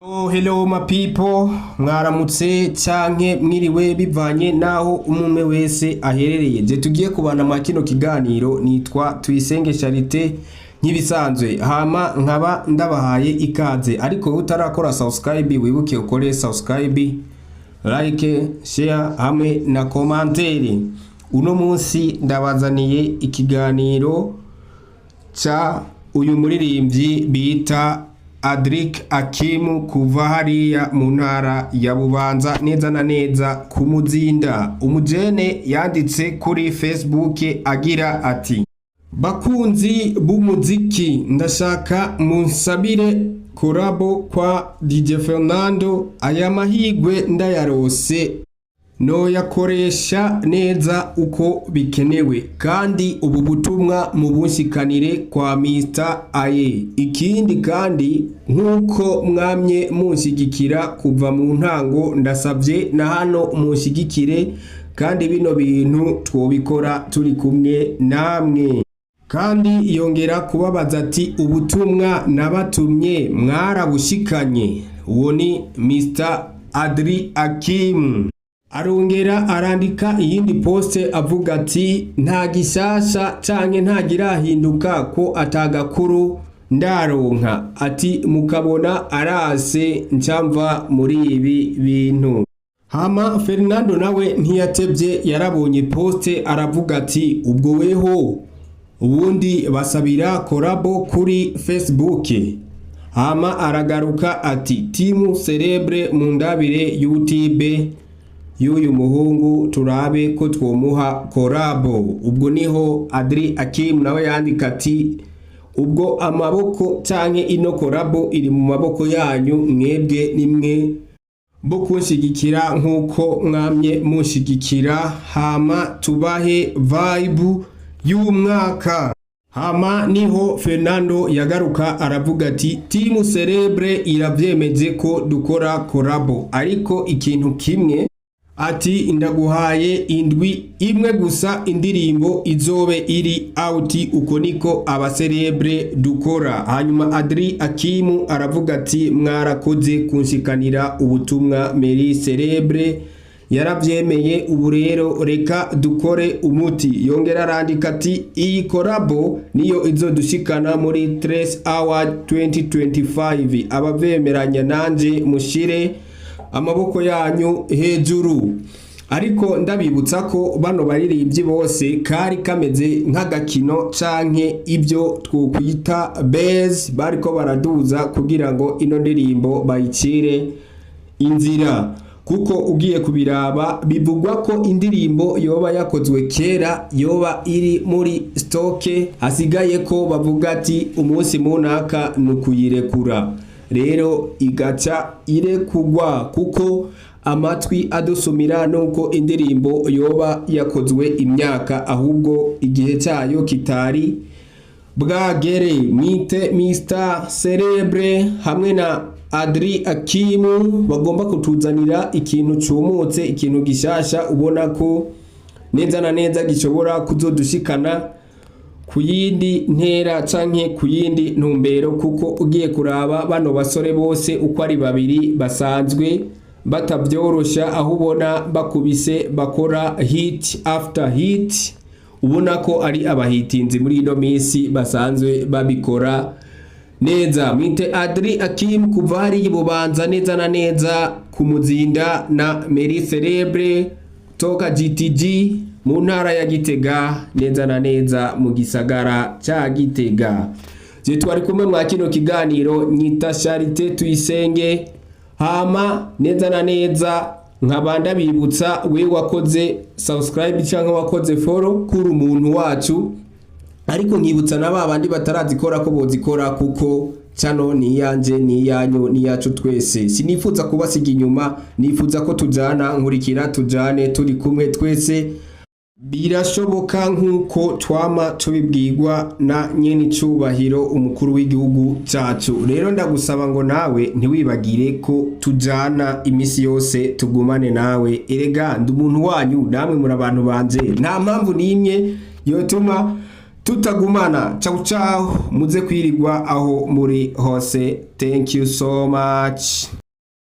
Oh, hello my people, mwaramutse canke mwiriwe bivanye naho umwe wese aherereye. Je tugiye kubana mwa kino kiganiro nitwa Tuyisenge Charité nk'ibisanzwe, hama nkaba ndabahaye ikaze. Ariko utarakora subscribe, wibuke ukore subscribe, like, share hamwe na commentaire. Uno munsi ndabazaniye ikiganiro ca uyu muririmbyi bita Adric Akimu kuva hariya mu ntara ya Bubanza, neza na neza ku Muzinda. Umujene yanditse kuri Facebook agira ati: "Bakunzi b'umuziki, ndashaka munsabire collabo kwa DJ Fernando. Aya mahigwe ndayarose noyakoresha neza uko bikenewe, kandi ubu butumwa mubunshikanire kwa Mr. Aye. Ikindi kandi, nk'uko mwamye munshigikira kuva mu ntango, ndasabye na hano munshigikire, kandi bino bintu twobikora turi kumwe namwe." Kandi yongera kubabaza ati: "Ubutumwa nabatumye mwarabushikanye?" Uwo ni Mr. Adri Akim. Arongera arandika iyindi post avuga ati: "Nta gishasha canke nta girahinduka ko atagakuru ndaronka." Ati: "Mukabona arase ncamva muri ibi bintu." Hama Fernando nawe ntiyatevye, yarabonye post aravuga ati: "Ubwo weho ubundi basabira collabo kuri Facebook." Hama aragaruka ati: "Team Celebre, mundabire YouTube y'uyu muhungu turabe ko twomuha collabo." Ubwo niho Adri Akim nawe yandika ati: "Ubwo amaboko canke ino collabo iri mu maboko yanyu, mwebwe nimwe bo kunshigikira nk'uko mwamye munshigikira, hama tubahe vibe y'umwaka." Hama niho Fernando yagaruka aravuga ati: "Team Celebre iravyemeje ko dukora collabo, ariko ikintu kimwe," ati, "ndaguhaye indwi imwe gusa, indirimbo izobe iri out, uko niko aba célèbre dukora." Hanyuma Adri Akimu aravuga ati: "Mwarakoze kunshikanira ubutumwa, Meri Celebre yaravyemeye, ubu rero reka dukore umuti." Yongera arandika ati: "Iyi collabo niyo izodushikana muri Trace Award 2025, abavemeranya nanje mushire amaboko yanyu hejuru." Ariko ndabibutsa ko bano baririmbyi bose kari kameze nk'agakino canke ibyo twokwita base bariko baraduza kugira ngo ino ndirimbo bayicire inzira, kuko ugiye kubiraba bivugwa ko indirimbo yoba yakozwe kera, yoba iri muri stock, hasigaye ko bavuga ati umunsi munaka ni ukuyirekura, rero igaca irekugwa, kuko amatwi adusumira nuko indirimbo yoba yakozwe imyaka, ahubwo igihe cyayo kitari bwagere. Mwite Mr Celebre hamwe na Adri Akimu bagomba kutuzanira ikintu cumutse, ikintu gishasha, ubona ko neza na neza gishobora kuzodushikana ku yindi ntera canke ku yindi ntumbero, kuko ugiye kuraba bano basore bose uko ari babiri basanzwe batavyorosha, aho ubona bakubise bakora hit after hit, ubona ko ari abahitinzi muri ino minsi basanzwe babikora neza. Mwite Adri Akim kuva hariya Bubanza, neza na neza ku Muzinda, na Meri Celebre toka GTG mu ntara ya Gitega, neza na neza mu gisagara ca Gitega. Je twari kumwe mwa kino kiganiro nyita Charité Tuyisenge. Hama neza na neza nkaba ndabibutsa, we wakoze subscribe cyangwa wakoze follow kuri umuntu wacu, ariko nkibutsa na ba bandi batarazikora ko bozikora, kuko channel ni iyanje, ni iyanyu, ni iyacu twese. Sinifuza kubasiga inyuma, nifuza ko tujana, nkurikira tujane, turi kumwe twese birashoboka, nk'uko twama tubibwirwa na nyene icubahiro umukuru w'igihugu cacu. Rero ndagusaba ngo nawe ntiwibagire ko tujana imisi yose, tugumane nawe. Erega ndi umuntu wanyu, namwe muri abantu banje, nta mpamvu n'imwe yotuma. Tutagumana, ciao ciao, muze kwirirwa aho muri hose. Thank you so much.